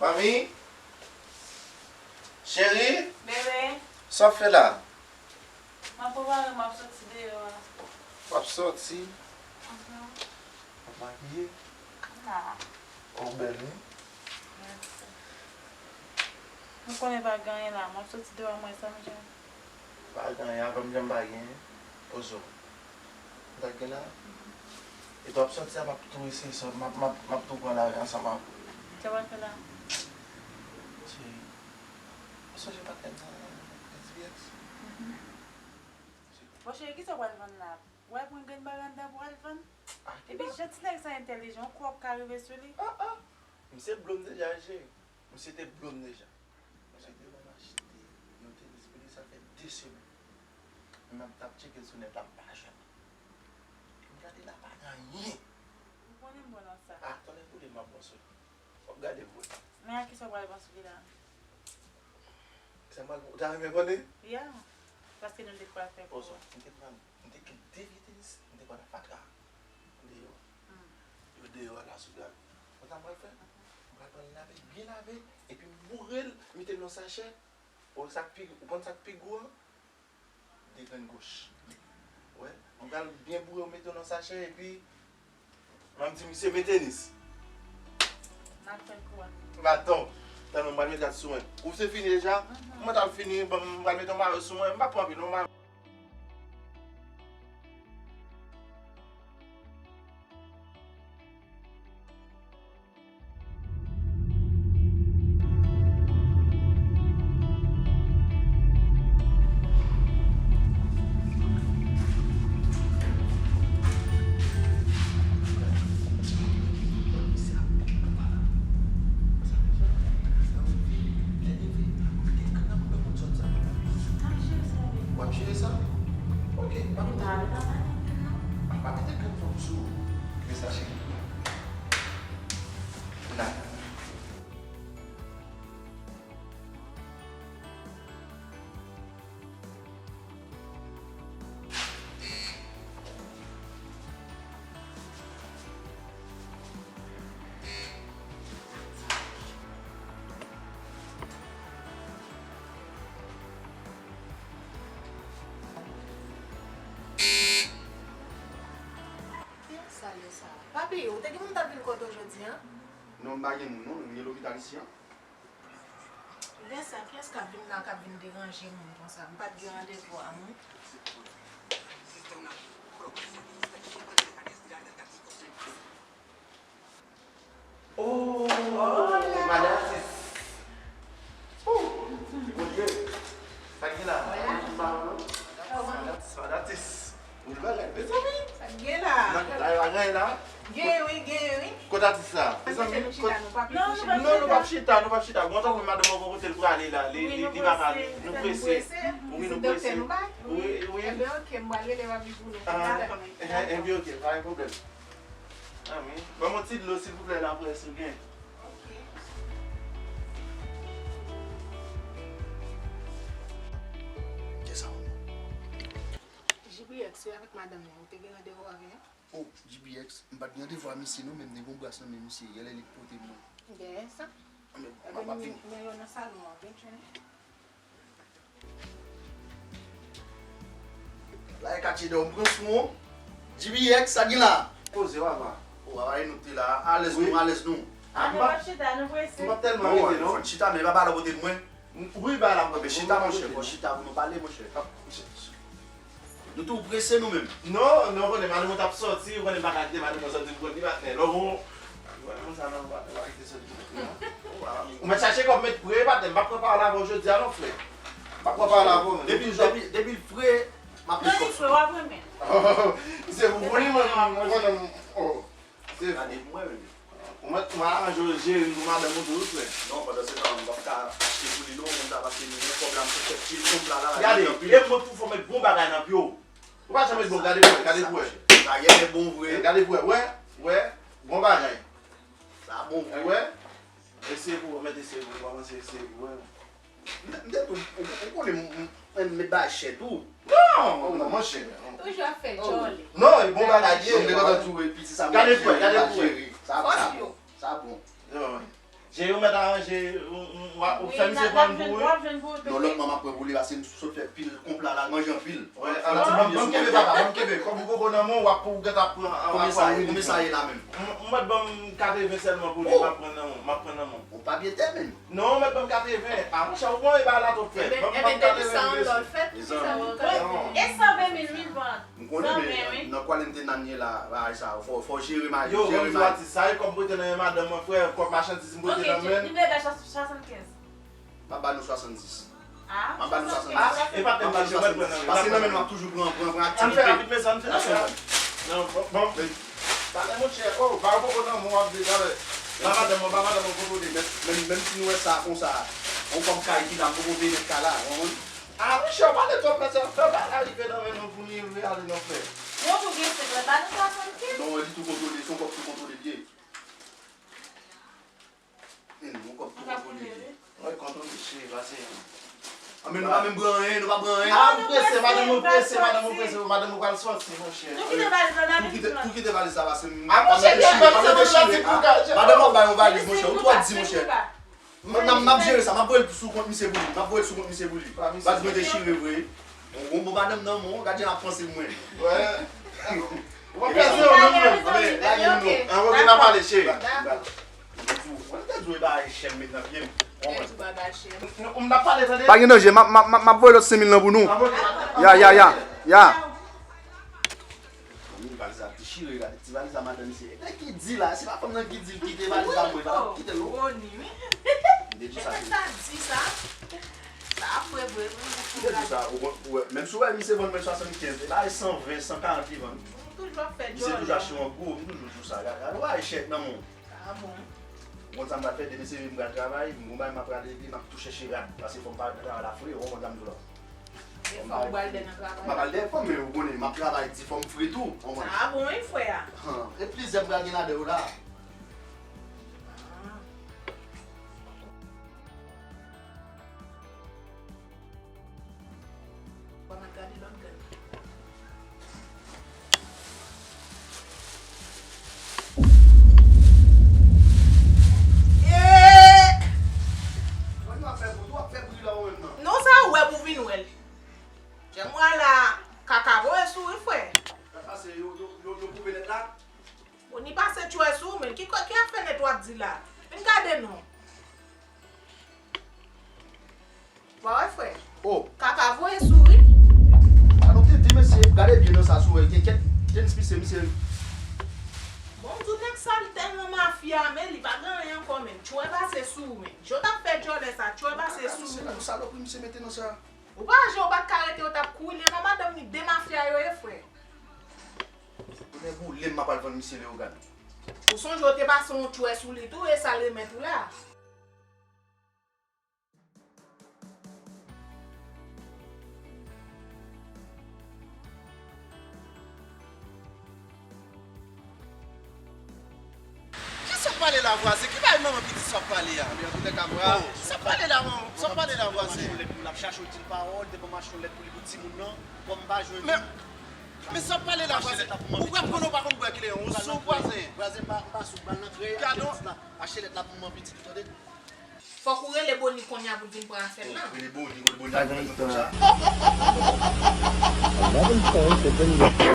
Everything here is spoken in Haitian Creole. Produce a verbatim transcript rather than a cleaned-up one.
Manmi? Cheri? Bebe? Sa w ap fè la? M ap prepare, m ap soti deyò a. W ap soti? Mhm. W ap makiye? Non. Oh, w bèl, wi. Mèsi. M konnen pa gen anyen la. M ap soti deyò a, m wè sa m jwenn. Pa gen anyen, avè m jan m pa gen. Poze w. M ta gen la. Epi w ap soti a, m ap tou eseye sòt, m ap, m ap, m ap tou pran lari ansanm avè w. Sa w ap fè la? Cheri, ou sonje patnè m nan, nan G B X? Mhm. Bon, cheri, kisa w pral vann la? W al pran grenn bagay anndan pou w al vann? Ah, ki bagay? Epi jan ti nèg sa entèlijan, yon kou ap ka rive sou li. Ah, ah. Misye blo m deja, cheri. Misye te blo m deja. Misye te ban m achte yon tenis pou li, sa fè de semèn. Men m ap t ap tcheke l sou nèt la, m pa jwenn li. M gade la, pa gen anyen. Ou konnen m bon nan sa. Ah, tonnè boule m, m ap bon sou li. W ap gade vre. Men a kisa w pral bon sou li la? Sa m pral bon, ou ta renmen konnen? Ya. Paske nou te pral fè kò. Poze w, m te pran, m te gen de vye tenis, m te pran nan fatra. Deyò. Hmm. Yo deyò a la sou gad. Konn sa m pral fè? Mhm. M pral pran l lave, byen lave, epi m boure l, mete l nan sachè. Ou sa k pi, ou konn sa k pi gou an? De grenn goch. Wè, m pral byen boure, mete l nan sachè, epi m ap di misye mete tenis. N ap fè l kou a. Baton. Tann m pral mete l sou mwen. Ou se fini deja? Mhm. Mwen t ap fini, bon, m pral mete yon mayo sou mwen. M pa pran anpil, non, mayo. W ap jere sa? Ok, pa mete. A, pa mete grenn fòm sou. Men sa, cheri. Kounya. Ki yon sale sa? Papi, ou te gen moun t ap vin kote w jodi a? Non, m pa gen moun, non. M gen lopital isi a. Vincent, kiyès k ap vin la, k ap vin deranje moun konsa? M pa t gen randevou a, non. Oh, oh, madan atis. Oh, Bondye. Sa k gen la? Madan atis. Madan atis. Ou di bagay, mezanmi. Sa k gen la? Nan kay la, pa gen anyen la. Gen wi, gen wi. Kote atis la? Mezanmi, nou chita, nou pa pito chita. Non, nou p ap chita, nou p ap chita. Bon, tankou madanm mwen, kote l prale la? Li, li, li pa ka, nou prese. Wi, nou prese. Wi, wi. Enben, ok, m pral rele papi pou nou. Ah, enben, ok, pa gen pwoblèm. Ah, wi. Ban m yon ti dlo, silvouplè, la près ou gen. Ok. Kisa ou ye? J B X, wi, avèk madanm nan. Ou te gen randevou avè l? Oh, G B X, m pa t gen randevou a misye non, men m te gen yon bras nan men misye yè lè li t pote m nan. Dèyè sa? Ebyen, m ap vini. Men yo nan salon an, vin jwenn. La e katye dèyè w, m pran sou w. G B X, sa gen la? Poze w, papa. O, papa, e nou k te la. Alèz nou, alèz nou. Ah, nou p ap chita, nou prese. M p ap tèlman rete, non. Fò n chita, men e pa bagay la pote mwen. Wi, bagay la pote mwen. Chita, monchè, fò chita pou nou pale, monchè. Nou tou prese nou menm. Non, non, ou konnen madanm ou t ap soti, ou konnen m pa ka kite madanm mwen soti pou kont li, patnè. Lè w gon, ou konnen moun sa non, ou pa, ou pa kite soti pou kont li, non. Ou mèt chache kòb, mèt pre, patnè, m p ap pran pawòl avè w jodi a non, frè. M p ap pran pawòl avè w, non. Depi, depi, depi l fre, m ap met kòb sou li. Lè li fre, w ap renmen l. Se pou, pou li, mwen, mwen konnen, oh. Se fou. Gade pou mwen, bebe. Ou mèt, ou mèt aranje w, jere m pou madanm ou tou, wi, frè. Non, pandan se tan, m p ap ka achte pou li, non, konn sa, paske m gen kòb la, m sot fè pil kòb la, la, gade, e mwen tou fò mèt bon bagay nan pye w. Ou pa janm met bon, gade pou wè, gade pou wè. Sa yè bon vre. Gade pou wè, wè, wè, bon bagay. Sa bon vre. Wè, eseye pou wè, mèt eseye pou wè, kòmanse eseye pou wè. M te, m te di w, ou, ou konnen m, m, m met bagay chè tou. Non, non, monchè. Toujou ap fè djòl. Non, e bon bagay li ye. M te kontan di w, piti sa m ap jere, m ap jere. Sa, sa bon, sa bon. Yo, Jere, ou mèt aranje, ou, ou, ou, w ap fè misye pran pou ou. Non, lòt mwa m ap pran pou li, paske m sot fè pil konpla la, manje anpil. Wè, ala ti ban m kenbe, papa, ban m kenbe. Kòb ou poko nan men w, w ap, ou gentan ap pran, ap pran. Konbyen sa ye la menm? M, m mèt ban m katreven sèlman pou li, m ap pran nan men w, m ap pran nan men w. Ou pa byen tè menm. Non, ou mèt ban m katreven. A, monchè, ou konn e bagay la twòp frè. Ban m, ban m katreven, mesye. Mezanmi. E san ven mil, mil frank. M konnen, men nan kwalite n ap ye la, bagay sa, fò, fò jere may, jere may. Yo, ban m di w atis, sa e kòb m prete nan men madanm mwen, frè, kòb machandiz m prete nan men l. Ok, li vle bay swasannkenz. M ap ba nou swasanndis. M ap ba nou swasanndis. M ap ba nou swasanndis. Paske nan men nou ap toujou pran, pran, pran aktivite. Ann fè rapid, mesye, ann fè rapid. Non, bon, bon. Talè, monchè, oh, ba yo poko nan men w ap di talè. Ba madanm mwen, ba madanm mwen kontwole, men, men, menm si nou wè sa konsa, yon kòb kay ki la, m poko veye nèt kay la, w konprann? A, monchè, w pale twòp, mesye, fè bagay la rive nan men nou pou nou rive ale nan frè. Bon, pou gen senk lè, ba nou swasann kenz. Non, li tou kontwole, se yon kòb tou kontwole l ye. Men yon kòb tou kontwole l ye. Wi, kontwole, cheri, pase. A, men nou pa menm pran anyen, nou pa pran anyen. A, nou prese, madanm nou prese, madanm nou prese, madanm nou pral sòti, monchè. Nou kite valiz la, n ap vin pran. Tou kite valiz la, pase m, a, monchè, valiz la, se pou gade. Madanm w ap bay yon valiz, monchè, ou twò di, monchè. M, m, m ap jere sa, m ap voye l sou kont misye pou li. M ap voye l sou kont misye pou li. Valiz mwen dechire vre. Yon bon madanm nan men w, gad jan l ap panse pou mwen. Wè. Ou pa pèse yo menm, menm. Anben, lage nou. An, ok, n a pale, cheri. Dakò. Mwen te di w e pa chèn met nan pye m. Ou konprann? Nou, m t ap pale, tande. Pa gen danje, m ap, m ap, m ap, m ap voye lòt senk mil lan pou nou. Ya, ya, ya, ya. Fanmi, valiz la dechire, gade ti valiz la, madanm misye. E ki di la, se pa fanm nan ki di l kite valiz la mwen, pa kite l non. Boni, wi. M te di sa. Sa di sa. Sa vre, vre, vre. M te di sa, ou, ou, menm si w wè misye vann mwen swasannkenz, e pa e san ven, san karant li vann. Misye toujou achte yon gwo, m toujou di w sa, gade, gade, w a echèk nan men w. A bon? Ou konn sa m pral fè, demen se vre m pral travay, m gon bagay m ap pral regle, m ap tou chèche rad, paske fò m parèt nan travay la fre, ou konprann sa m di w la. E fò m pral dèyè nan travay la. M ap pral dèyè fò m, men ou konnen, m ap travay di fò m fre tou, ou konprann. A bon, wi, frè a. Han, e plizyè m pral gen ladan yo la. A. Ban m al gade lòt grenn. Eeh! Mwen, nou ap fè, nou ap fè bri la ou menm nan. Non, sa ou wè pou vin wè l. Jan mwen la, kaka voye sou wi, frè. Sa pase, yo, yo, yo, yo koupe nèt la. Bon, ni pase tchwè sou ou, men ki, ki afè nèt w ap di la? Vin gade non. Ba wè frè. Oh. Kaka voye sou wi. A nou te di mesye, gade byen nan sa sou wè, gen kèk, gen misye, misye. Bon, m di w nèg sa li tèlman mafya, men li pa gen anyen ankò, men tchwè pase sou ou, men. Jan w t ap fè djòlè sa, tchwè pase sou ou. Se la pou salopri misye mete nan sa. Ou pa wè jan w pa t ka rete, yo t ap kouri, li e pa madanm li, de mafya yo ye, frè. Kounye boule m, m ap al vann misye Leyogàn. Ou sonje w te pase yon tchwè sou li tou, e sa l remèt ou la. Kisa w ap pale la, vwazen? Ki bagay manman pitit sa w ap pale a? Sa w ap pale la, manman? Sa w ap pale la, vwazen? L ap chache yon ti pawòl, te ban m achte yon lèt pou li pou timoun nan. Kòm m pa jwenn li. Men, men sa w ap pale la, vwazen? Ou kwè m konnen w pa konn bwè kleren, ou sou, vwazen? Vwazen, m pa, m pa sou, m al nan kreyè, achte lèt la pou manman pitit ou, tande? Fòk ou rele Boni kounye a pou l vin pran afè l la. Rele Boni, kote Boni ap pran kòb sa?